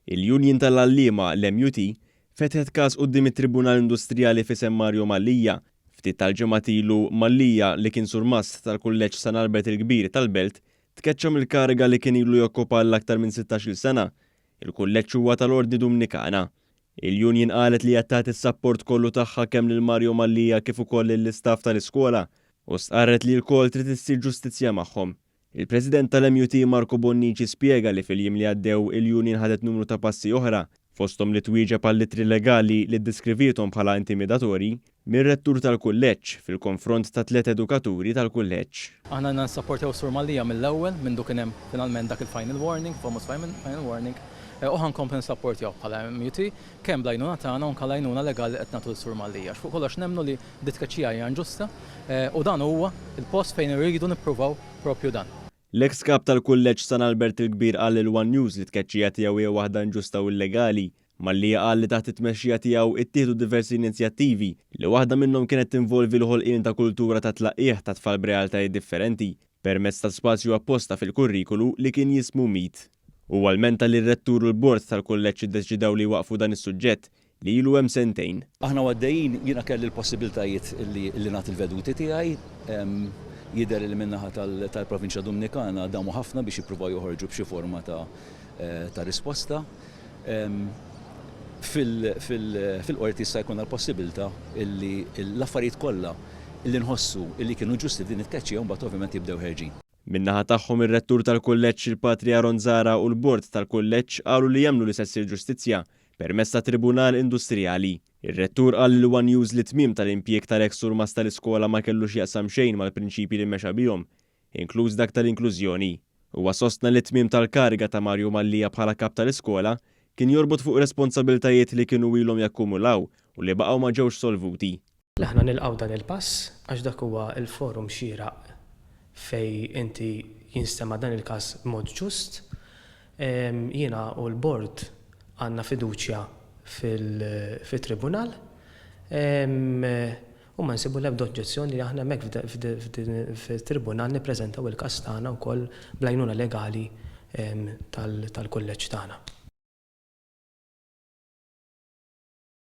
Il-Union tal-Għalliema, l-MUT, fetħet każ quddiem it-Tribunal Industrijali f'isem Mario Mallia. Ftit tal-ġimgħat ilu, Mallia, li kien surmast tal-Kulleġġ San Albert il-Kbir tal-Belt, tkeċċa mill-kariga li kien ilu jokkupa għal aktar minn 16-il sena. Il-kulleġġ huwa tal-Ordni Dumnikana. Il-union qalet li qed tagħti s-sapport kollu tagħha kemm lil Mario Mallia kif ukoll lill-istaff tal-iskola u stqarret li lkoll trid issir ġustizzja magħhom. Il-President tal-MUT Marco Bonnici spjega li fil-jiem li għaddew il-union ħadet numru ta' passi oħra, fosthom li twieġeb għall-ittri legali li ddeskriviethom bħala intimidatorji, mir-Rettur tal-Kulleġġ, fil-konfront ta' tlett edukaturi tal-Kulleġġ. Aħna ilna nissapportjaw Sur Mallia mill-ewwel, mindu kien hemm finalment dak il-final warning, famuż final warning, u ħa nkomplu nissapportjawh bħala MUT, kemm bl-għajnuna tagħna u anke l-għajnuna legali li qed nagħtu lil Sur Mallia. Għax fuq kollox nemmnu li dit-tkeċċija hija inġusta u dan huwa l-post fejn irridu nippruvaw proprju dan. L-eks Kap tal-Kulleġġ San Albert il-Kbir qal lil one News li t-tkeċċija tiegħu hija waħda inġusta u illegali. Mallia qal li taħt it-tmexxija tiegħu ittieħdu diversi inizjattivi li waħda minnhom kienet tinvolvi l-ħolqien ta' kultura ta' tlaqqigħ ta' tfal b'realtajiet differenti permezz ta' spazju apposta fil-kurrikulu li kien jismu Meet. Huwa lmenta li r-Rettur u l-Bord tal-Kulleġġ iddeċidew li jwaqqfu dan is-suġġett li ilu hemm sentejn. Aħna u għaddejjin, jiena kelli l-possibiltajiet li nagħti l-veduti tiegħi. Jidher li min-naħa tal-Provinċja Dumnikana damu ħafna biex jippruvaw joħorġu b'xi forma ta' risposta. Fil-qorti issa jkollna l-possibilità li l-affarijiet kollha li nħossu li kienu ġusti f'din it-tkeċċija mbagħad ovvjament jibdew ħerġin. Min-naħa tagħhom ir-Rettur tal-Kulleġġ il-Patri Aaron Zahra u l-Bord tal-Kulleġġ qalu li jemmnu li se ssir ġustizzja permezz ta' Tribunal Industrijali. Ir-Rettur qal lil one News li t-tmiem tal-impjieg tal-eks surmast tal-iskola ma kellu x'jaqsam xejn mal-prinċipji li mexa bihom, inkluż dak tal-inklużjoni. Huwa sostna li t-tmiem tal-kariga ta' Mario Mallia bħala kap tal-iskola kien jorbot fuq responsabiltajiet li kienu ilhom jakkumulaw u li baqgħu ma ġewx solvuti. Aħna nilqgħu dan il-pass għax dak huwa l-forum xieraq fejn inti jinstema' dan il-każ b'mod ġust. Jiena u l-bord għandna fiduċja fit-tribunal u ma nsibu l-ebda oġġezzjoni li aħna hemmhekk fit-tribunal nippreżentaw il-każ tagħna wkoll bl-għajnuna legali tal-kulleġġ tagħna.